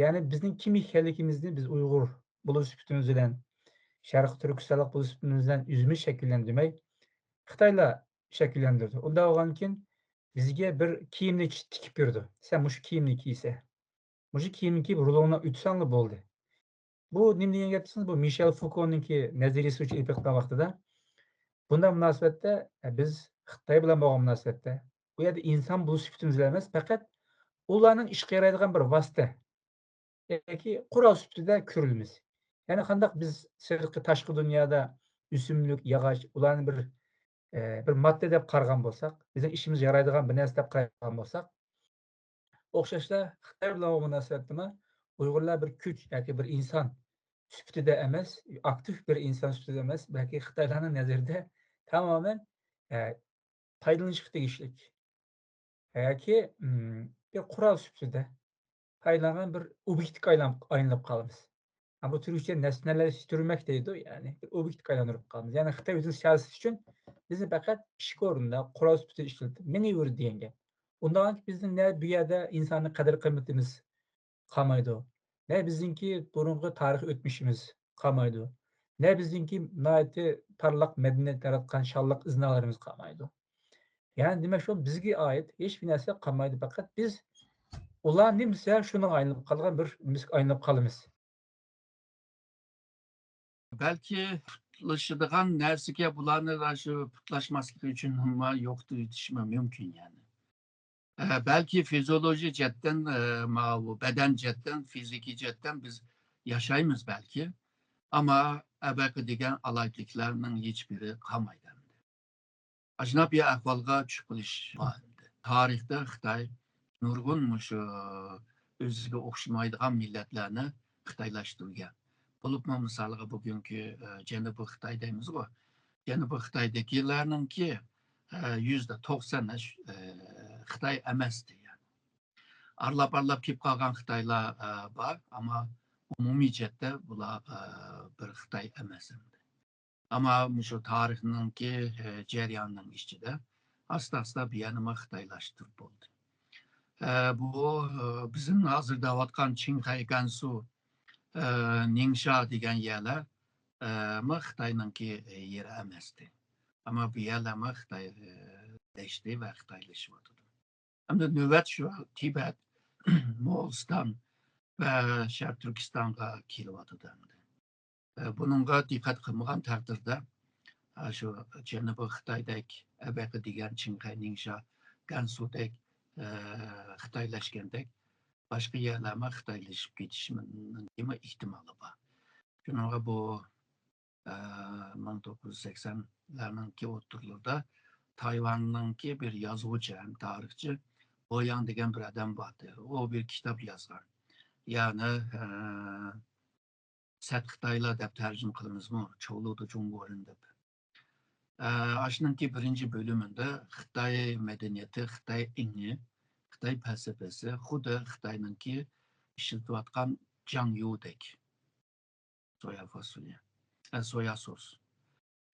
يەنى بىزنىڭ كىم ئىكەنلىكىمىزنى بىز ئۇيغۇر بولۇش سۈپىتىمىز بىلەن، شەرقىي تۈركىستانلىق بولۇش سۈپىتىمىز بىلەن ئۆزىمىز شەكىللەندۈرمەي، خىتايلار شەكىللەندۈردى. ئۇنداق بولغاندىكىن بىزگە بىر كىيىمنى تىكىپ بېرىدۇ. سەن مۇشۇ كىيىمنى كىيسە، مۇشۇ كىيىمنى كىيىپ رولۇڭنى ئۆتىسەڭلا بولدى. بۇ نېمە دېگەن گەپ دېسىڭىز، بۇ مىشېل فۇكونىڭكى نەزەرىيىسى بويىچە ئېلىپ بېقىلغان ۋاقتىدا، بۇنداق مۇناسىۋەتتە، ئە، بىز خىتاي بىلەن بولغان مۇناسىۋەتتە، بۇ يەردە ئىنسان بولۇش سۈپىتىمىز بىلەن ئەمەس، پەقەت ئۇلارنىڭ ئىشقا يارايدىغان بىر ۋاسىتە ياكى قورال سۈپىتىدە كۆرۈلىمىز. يەنى قانداق بىز سىرتقى، تاشقى دۇنيادا ئۆسۈملۈك، ياغاچ، ئۇلارنى بىر، ئە، بىر ماددا دەپ قارىغان بولساق، بىزنىڭ ئىشىمىزغا يارايدىغان بىر نەرسە دەپ قارايدىغان بولساق، ئوخشاشلا خىتاي بىلەن بولغان مۇناسىۋەتتىمۇ ئۇيغۇرلار بىر كۈچ ياكى بىر ئىنسان سۈپىتىدە ئەمەس، ئاكتىپ بىر ئىنسان سۈپىتىدە ئەمەس، بەلكى خىتايلارنىڭ نەزىرىدە تامامەن، ئە، پايدىلىنىشقا تېگىشلىك ياكى، ئىم، بىر قورال سۈپىتىدە پايدىلانغان بىر ئوبيېكتكە ئايلان-، ئايلىنىپ قالىمىز. ھە، بۇ تۈركچە نەسنەلەشتۈرمەك دەيدۇ، يەنى بىر ئوبيېكتكە ئايلاندۇرۇپ قالىمىز. يەنى خىتاي ئۆزىنىڭ سىياسىتى ئۈچۈن بىزنى پەقەت ئىشىك ئورنىدا قورال سۈپىتىدە ئىشلىتىپ مېڭىۋېرىدۇ دېگەن گەپ. ئۇنداق بىزنىڭ نە بۇ يەردە ئىنسانىي قەدىر-قىممىتىمىز قالمايدۇ، نە بىزنىڭكى بۇرۇنقى تارىخىي ئۆتمۈشىمىز قالمايدۇ، نە بىزنىڭكى ناھايىتى پارلاق مەدەنىيەت ياراتقان شانلىق ئىزنالىرىمىز قالمايدۇ. يەنى دېمەك، شۇ بىزگە ئائىت ھېچ بىر نەرسە قالمايدۇ، پەقەت بىز ئۇلار نېمە دېسە، شۇنىڭغا ئايلىنىپ قالغان بىر نېمىسىگە ئايلىنىپ قالىمىز. بەلكى پۇتلىشىدىغان نەرسىگە بۇلارنى شۇ پۇتلاشماسلىقى ئۈچۈن يوقىتىۋېتىشمۇ مۇمكىن، يەنى. ئە، بەلكى فىزىولوگىيە جەھەتتىن، ئە، ماۋۇ بەدەن جەھەتتىن، فىزىكىي جەھەتتىن بىز ياشايمىز بەلكى. ئەمما ئەبەقى دېگەن ئالاھىدىلىكلەرنىڭ ھېچبىرى قالمايدۇ ئەمدى. ئاشۇنداق بىر ئەھۋالغا چۈشۈپ قېلىش بار ئەمدى. تارىختا خىتاي نۇرغۇن مۇشۇ، ئۆزىگە ئوخشىمايدىغان مىللەتلەرنى خىتايلاشتۇرغان. بولۇپمۇ مىسالغا بۈگۈنكى، ئە، جەنۇبىي خىتاي دەيمىزغۇ، جەنۇبىي خىتايدىكىلەرنىڭكى، ئە، يۈزدە توقسان، ئە، خىتاي ئەمەستى، يەنى. ئارىلاپ-ئارىلاپ كېلىپ قالغان خىتايلار، ئە، بار، ئەمما ئومۇمىي جەھەتتە بۇلار، ئە، بىر خىتاي ئەمەس ئەمدى. ئەمما مۇشۇ تارىخنىڭكى، ئە، جەريانىنىڭ ئىچىدە ئاستا-ئاستا بۇ يەرنىمۇ خىتايلاشتۇرۇپ بولدى. ئە، بۇ، ئە، بىزنىڭ ھازىر دەۋاتقان چىڭخەي، گەنسۇ، ئە، نىڭشا دېگەن يەرلەر، ئە، مۇ خىتاينىڭكى يېرى ئەمەستى. ئەمما بۇ يەرلەرمۇ خىتاي، ئە، لەشتى ۋە خىتايلىشىۋاتىدۇ. ئەمدى نۆۋەت شۇ تىبەت، موغۇلىستان ۋە شەرقىي تۈركىستانغا كېلىۋاتىدۇ ئەمدى. ئە، بۇنىڭغا دىققەت قىلمىغان تەقدىردە، ئە، شۇ جەنۇبىي خىتايدەك، ئەبەقى دېگەن چىڭخەي، نىڭشا، گەنسۇدەك، ئە، خىتايلاشكەندەك باشقا يەرلەرمۇ خىتايلىشىپ كېتىشىنىڭ ئېھتىمالى بار. شۇنىڭغا بۇ، ئە، مىڭ توققۇز يۈز سەكسەنلەرنىڭكى ئوتتۇرىلىرىدا تايۋاننىڭكى بىر يازغۇچى ھەم تارىخچى بو ياڭ دېگەن بىر ئادەم بارتى. ئۇ بىر كىتاب يازغان. يەنى، ئە، سەت خىتايلار دەپ تەرجىمە قىلىمىزمۇ؟ چولۇدۇ جۇڭگورىن دەپ. ئە، ئاشۇنىڭكى بىرىنچى بۆلۈمىدە خىتاي مەدەنىيىتى، خىتاي ئېڭى، خىتاي پەلسەپىسى، خۇددى خىتاينىڭكى ئىشلىتىۋاتقان جاڭيۇدەك سويا فاسوليە، ئە، سويا سوس.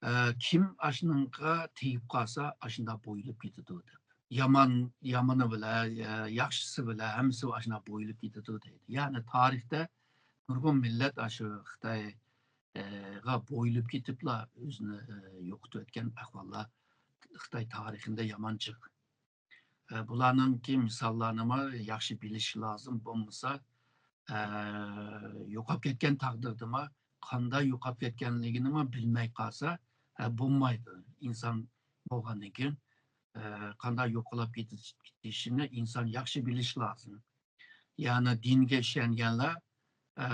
ئە، كىم ئاشۇنىڭغا تېگىپ قالسا، ئاشۇنداق بويىلىپ كېتىدۇ دەپ. يامان، يامىنى بىلەن، ئە، ياخشىسى بىلەن ھەممىسى ئاشۇنداق بويىلىپ كېتىدۇ دەيدۇ. يەنى تارىختا نۇرغۇن مىللەت ئاشۇ خىتاي، ئە، غا بويىلىپ كېتىپلا ئۆزىنى، ئە، يوقىتىۋەتكەن ئەھۋاللار خىتاي تارىخىدا يامان جىق. ئە، بۇلارنىڭكى مىساللارنىمۇ ياخشى بىلىش لازىم. بولمىسا، ئە، يوقاپ كەتكەن تەقدىردىمۇ، قانداق يوقاپ كەتكەنلىكىنىمۇ بىلمەي قالسا، ئە، بولمايدۇ. ئىنسان بولغاندىن كېيىن، ئە، قانداق يوقىلاپ كېتىش-، كېتىشىنى ئىنسان ياخشى بىلىشى لازىم. يەنى دىنگە ئىشەنگەنلەر، ئە،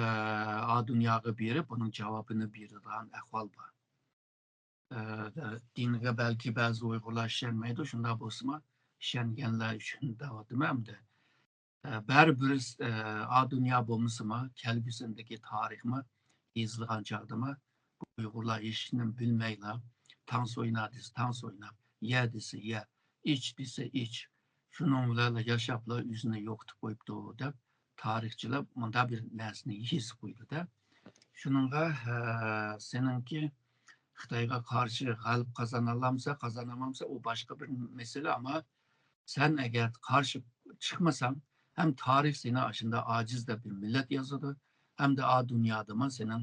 ئا دۇنياغا بېرىپ، ئۇنىڭ جاۋابىنى بېرىدىغان ئەھۋال بار. ئە، دىنگە بەلكى بەزى ئۇيغۇرلار ئىشەنمەيدۇ، شۇنداق بولسىمۇ، ئىشەنگەنلەر ئۈچۈن دەۋاتىمەن ئەمدى. ئە، بەرىبىر، ئە، ئا دۇنيا بولمىسىمۇ، كەلگۈسىدىكى تارىخمۇ يېزىلغان چاغدىمۇ، بۇ ئۇيغۇرلار ھېچنېمە بىلمەيلا، تانس ئوينا دېسە تانس ئويناپ، يە دېسە يە، ئىچ دېسە ئىچ، شۇنىڭ بىلەنلا ياشاپلا ئۆزىنى يوقىتىپ قويۇپتۇ دەپ، تارىخچىلار مۇنداق بىر نەرسىنى يېزىپ قويىدۇ-دە. شۇنىڭغا، ئە، سېنىڭكى خىتايغا قارشى غەلىبە قازانالامسا، قازانالمامسا، ئۇ باشقا بىر مەسىلە. ئەمما سەن ئەگەر قارشى چىقمىساڭ، ھەم تارىخ سېنى ئاشۇنداق ئاجىز دەپ بىر مىللەت يازىدۇ، ھەمدە ئا دۇنيادىمۇ سېنىڭ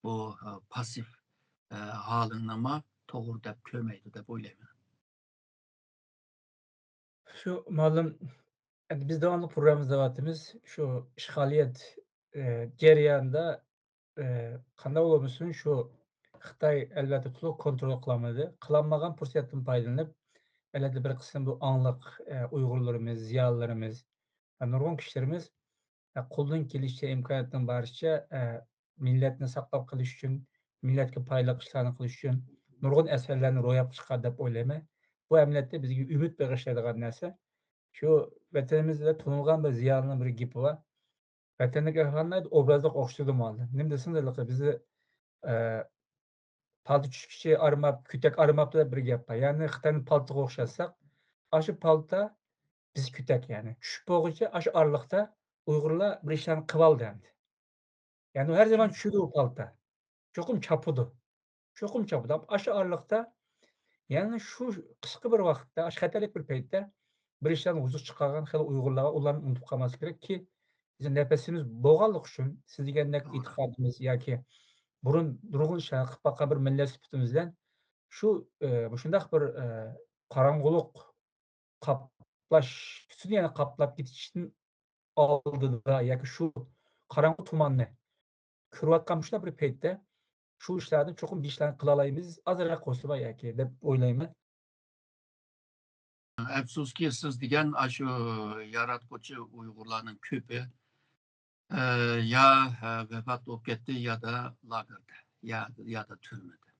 بۇ، ئە، پاسسىپ، ئە، ھالىڭنىمۇ توغرا دەپ كۆرمەيدۇ دەپ ئويلايمەن. شۇ مۇئەللىم، ئەمدى بىز داۋاملىق پروگراممىمىزدا دەۋاتىمىز. شۇ ئىشغالىيەت، ئە، جەريانىدا، ئە، قانداق بولمىسۇن، شۇ خىتاي ئەلۋەتتە تولۇق كونترول قىلالمىدى. قىلالمىغان پۇرسەتتىن پايدىلىنىپ، ئەلۋەتتە بىر قىسىم بۇ ئاڭلىق، ئە، ئۇيغۇرلىرىمىز، زىيالىيلىرىمىز ۋە نۇرغۇن كىشىلىرىمىز، ئە، قولدىن كېلىشىچە، ئىمكانىيەتتىن بارىچە، ئە، مىللەتنى ساقلاپ قېلىش ئۈچۈن، مىللەتكە پايدىلىق ئىشلارنى قىلىش ئۈچۈن نۇرغۇن ئەسەرلەرنى روياپقا چىقاردى دەپ ئويلايمەن. بۇ ئەمەلىيەتتە بىزگە ئۈمىد بېغىشلايدىغان نەرسە. شۇ ۋەتىنىمىزدە تونۇلغان بىر زىيالىينىڭ بىر گېپى بار. ۋەتەندىكى ئەھۋاللار ئوبرازلىق ئوخشىتىدۇ مۇئەللىم. نېمە دېسىڭىز، ھېلىقى بىزنى، ئە، پالتا چۈشكىچە ئارماپ، كۈتەك ئارماپتۇ دەپ بىر گەپ بار. يەنى خىتاينى پالتىغا ئوخشاتساق، ئاشۇ پالتا بىز كۈتەك يەنى. چۈشۈپ بولغۇچە ئاشۇ ئارىلىقتا ئۇيغۇرلار بىر ئىشلارنى قىلىۋالدى ئەمدى. يەنى ھەر زامان چۈشىدۇ ئۇ پالتا. چوقۇم چاپىدۇ. چوقۇم چاپىدۇ. ئاشۇ ئارىلىقتا، يەنى شۇ قىسقا بىر ۋاقىتتا، ئاشۇ خەتەرلىك بىر پەيتتە بىر ئىشلارنى ۋۇجۇدقا چىقارغان خېلى ئۇيغۇرلارغا ئۇلارنى ئۇنتۇپ قالماسلىق كېرەك كى، بىزنىڭ نەپەسىمىز بولغانلىقى ئۈچۈن، سىز دېگەندەك ئېتىقادىمىز ياكى بۇرۇن نۇرغۇن ئىشلارنى قىلىپ باققان بىر مىللەت سۈپىتىمىز بىلەن شۇ، ئە، مۇشۇنداق بىر، ئە، قاراڭغۇلۇق قاپلاش، پۈتۈن يەنە قاپلاپ كېتىشتىن ئالدىدا ياكى شۇ قاراڭغۇ تۇماننى كۆرۈۋاتقان مۇشۇنداق بىر پەيتتە شۇ ئىشلارنى چوقۇم بىر ئىشلارنى قىلالايمىز، ئازراق قوشۇلما ياكى دەپ ئويلايمەن. ئەپسۇسكى، سىز دېگەن ئاشۇ ياراتقۇچى ئۇيغۇرلارنىڭ كۆپى، ئە، يا، ئە، ۋاپات بولۇپ كەتتى، يادا لاگېردا، يا، يادا تۈرمىدە.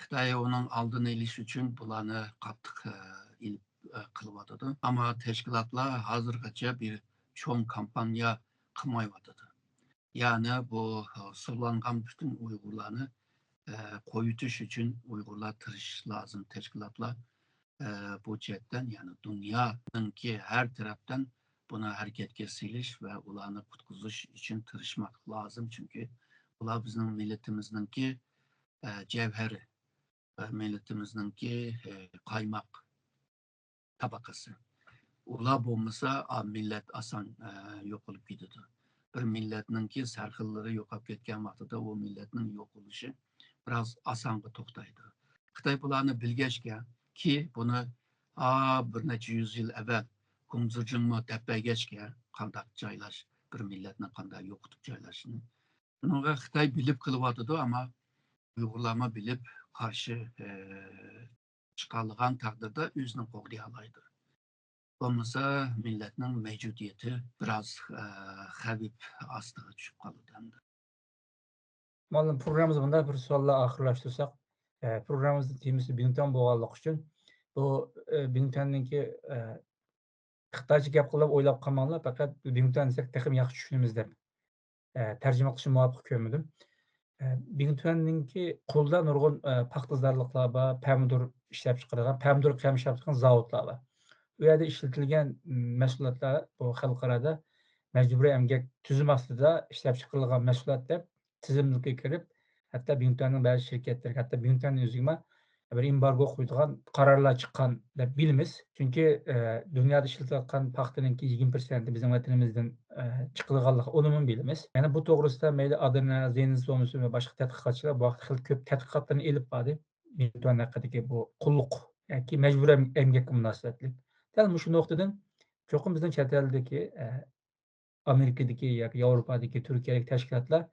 خىتاي ئۇنىڭ ئالدىنى ئېلىش ئۈچۈن بۇلارنى قاتتىق، ئە، ئېلىپ، ئە، قىلىۋاتىدۇ. ئەمما تەشكىلاتلار ھازىرغىچە بىر چوڭ كامپانىيە قىلمايۋاتىدۇ. يەنى بۇ، ئە، سولانغان پۈتۈن ئۇيغۇرلارنى، ئە، قويۇۋېتىش ئۈچۈن ئۇيغۇرلار تىرىشىشى لازىم، تەشكىلاتلار، ئە، بۇ جەھەتتىن، يەنى دۇنيانىڭكى ھەر تەرەپتىن بۇنى ھەرىكەتكە سېلىش ۋە ئۇلارنى قۇتقۇزۇش ئۈچۈن تىرىشماق لازىم. چۈنكى ئۇلار بىزنىڭ مىللىتىمىزنىڭكى، ئە، جەۋھىرى ۋە مىللىتىمىزنىڭكى، ئە، قايماق تەبەقىسى. ئۇلار بولمىسا، ئا، مىللەت ئاسان، ئە، يوقىلىپ كېتىدۇ. بىر مىللەتنىڭكى سەرخىللىرى يوقاپ كەتكەن ۋاقتىدا ئۇ مىللەتنىڭ يوقىلىشى بىراز ئاسانغا توختايدۇ. خىتاي بۇلارنى بىلگەچكە، كى بۇنى، ئا، بىر نەچچە يۈز يىل ئەۋۋەل گۇڭزىجىڭمۇ دەپ بەرگەچكە، قانداق جايلاش، بىر مىللەتنى قانداق يوقىتىپ جايلاشنى. شۇنىڭغا خىتاي بىلىپ قىلىۋاتىدۇ، ئەمما ئۇيغۇرلارمۇ بىلىپ قارشى، ئە، چىقالىغان تەقدىردە ئۆزىنى قوغدىيالايدۇ. بولمىسا مىللەتنىڭ مەۋجۇدىيىتى بىراز، ئە، خەۋپ ئاستىغا چۈشۈپ قالىدۇ ئەمدى. مۇئەللىم، پروگراممىمىزنى مۇنداق بىر سوئال بىلەن ئاخىرلاشتۇرساق، ئە، پروگراممىمىزنىڭ تېمىسى بىڭتۈەن بولغانلىقى ئۈچۈن بۇ، ئە، بىڭتۈەننىڭكى، ئە، خىتايچە گەپ قىلىپ ئويلاپ قالماڭلار، پەقەت بىڭتۈەن دېسەك تېخىمۇ ياخشى چۈشىنىمىز دەپ، ئە، تەرجىمە قىلىشنى مۇۋاپىق كۆرمىدىم. ئە، بىڭتۈەننىڭكى قولىدا نۇرغۇن، ئە، پاختىزارلىقلار بار، پەمىدۇر ئىشلەپچىقىرىدىغان، پەمىدۇر قەيمە ئىشلەپچىقىرىدىغان زاۋۇتلار بار. ئۇ يەردە ئىشلىتىلگەن، م، مەھسۇلاتلار بۇ خەلقئارادا مەجبۇرىي ئەمگەك تۈزۈمى ئاستىدا ئىشلەپچىقىرىلغان مەھسۇلات دەپ تىزىملىككە كىرىپ، ھەتتا بىڭتۈەننىڭ بەزى شىركەتلىرىگە، ھەتتا بىڭتۈەننىڭ ئۆزىگىمۇ بىر ئېمبارگو قويىدىغان قارارلار چىققان دەپ بىلىمىز. چۈنكى، ئە، دۇنيادا ئىشلىتىلىۋاتقان پاختىنىڭكى يىگىرمە پىرسەنتى بىزنىڭ ۋەتىنىمىزدىن، ئە، چىقىدىغانلىقى ئۇنىمۇ بىلىمىز. يەنە بۇ توغرىسىدا مەيلى ئادېنا، زېنس بولمىسۇن ۋە باشقا تەتقىقاتچىلار بۇ ھەقتە خېلى كۆپ تەتقىقاتلارنى ئېلىپ باردى. بىڭتۈەن ھەققىدىكى بۇ قۇللۇق ياكى مەجبۇرىي ئەم-، ئەمگەككە مۇناسىۋەتلىك. دەل مۇشۇ نۇقتىدىن چوقۇم بىزنىڭ چەت ئەلدىكى، ئە، ئامېرىكىدىكى ياكى ياۋروپادىكى تۈركىيەلىك تەشكىلاتلار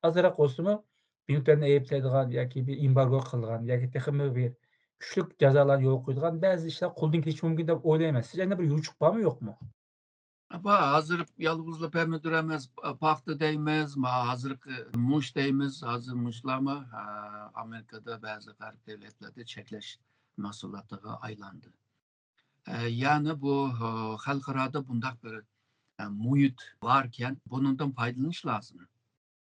ئازراق بولسىمۇ بىڭتۈەننى ئەيىبلەيدىغان ياكى بىر ئېمبارگو قىلغان ياكى تېخىمۇ بىر كۈچلۈك جازالارنى يولغا قويىدىغان بەزى ئىشلار قولدىن كېلىشى مۇمكىن دەپ ئويلايمەن. سىز يەنە بىر يوچۇق بارمۇ، يوقمۇ؟ بار، ھازىر يالغۇزلا پەمىدۇر ئەمەس، پاختا دەيمىز، ما-، ھازىرقى مۇچ دەيمىز، ھازىر مۇچلارمۇ، ئە، ئامېرىكىدا بەزى غەرب دۆلەتلەردە چەكلەش مەھسۇلاتىغا ئايلاندى. ئە، يەنى بۇ، ئە، خەلقئارادا بۇنداق بىر، ئە، مۇھىت باركەن، بۇنىڭدىن پايدىلىنىش لازىم.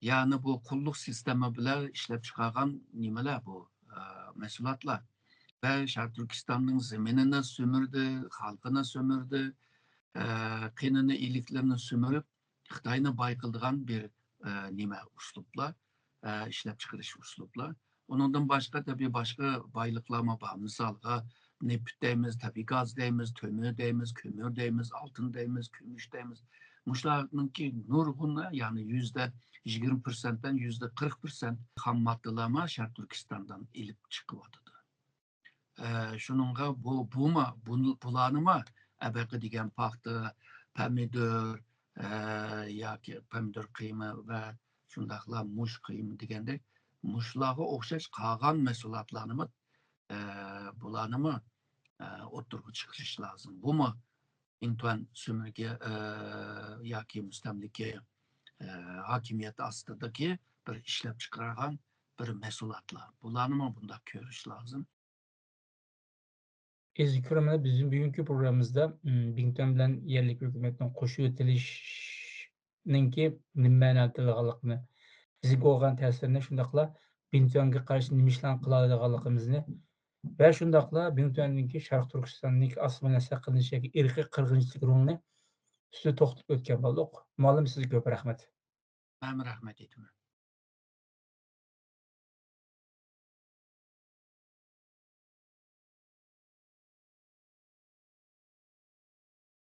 يەنى بۇ قۇللۇق سىستېما بىلەن ئىشلەپ چىقارغان نېمىلەر بۇ، ئە، مەھسۇلاتلار. ۋە شەرقىي تۈركىستاننىڭ زېمىنىنى سۈمۈردى، خەلقىنى سۈمۈردى، ئە، قېنىنى، ئىلىكلىرىنى سۈمۈرۈپ، خىتاينى باي قىلىدىغان بىر، ئە، نېمە، ئۇسلۇبلار، ئە، ئىشلەپچىقىرىش ئۇسلۇبلار. ئۇنىڭدىن باشقا، تەبىئىي، باشقا بايلىقلارمۇ بار. مىسالغا، نېفىت دەيمىز، تەبىئىي گاز دەيمىز، تۆمۈر دەيمىز، كۆمۈر دەيمىز، ئالتۇن دەيمىز، كۈمۈش دەيمىز. مۇشۇلارنىڭكى نۇرغۇنى، يەنى يۈزدە يىگىرمە پىرسەنتتىن يۈزدە قىرىق پىرسەنت خام ماددىلارمۇ شەرقىي تۈركىستاندىن ئېلىپ چىقىۋاتىدۇ. ئە، شۇنىڭغا بۇ، بۇمۇ، بۇ، بۇلارنىمۇ ئەبەقە دېگەن پاختا، پەمىدۇر، ئە، ياكى پەمىدۇر قىيمى ۋە شۇنداقلا مۇچ قىيمى دېگەندەك، مۇشۇلارغا ئوخشاش قالغان مەھسۇلاتلارنىمۇ، ئە، بۇلارنىمۇ، ئە، ئوتتۇرىغا چىقىرىش لازىم. بۇمۇ بىڭتۈەن سۈمۈرگە، ئە، ياكى مۇستەملىكە، ئە، ھاكىمىيەت ئاستىدىكى بىر ئىشلەپچىقارغان بىر مەھسۇلاتلار. بۇلارنىمۇ بۇنداق كۆرۈش لازىم. ئەزىز كۆرۈرمەنلەر، بىزنىڭ بۈگۈنكى پروگراممىمىزدا، م، بىڭتۈەن بىلەن يەرلىك ھۆكۈمەتنىڭ قوشۇۋېتىلىشىنىڭكى نېمە مەنىدە كېلىدىغانلىقىنى، بىزگە بولغان تەسىرىنى، شۇنداقلا بىڭتۈەنگە قارشى نېمە ئىشلارنى قىلالايدىغانلىقىمىزنى ۋە شۇنداقلا بىڭتۈەننىڭكى شەرقىي تۈركىستاندىكى ئاسسىمىلياتسىيە قىلىنىش ياكى ئىرقىي قىرغىنچىلىق رولىنى ئۈستىدە توختىلىپ ئۆتكەن بولدۇق. مۇئەللىم، سىزگە كۆپ رەھمەت. مەنمۇ رەھمەت ئېيتىمەن.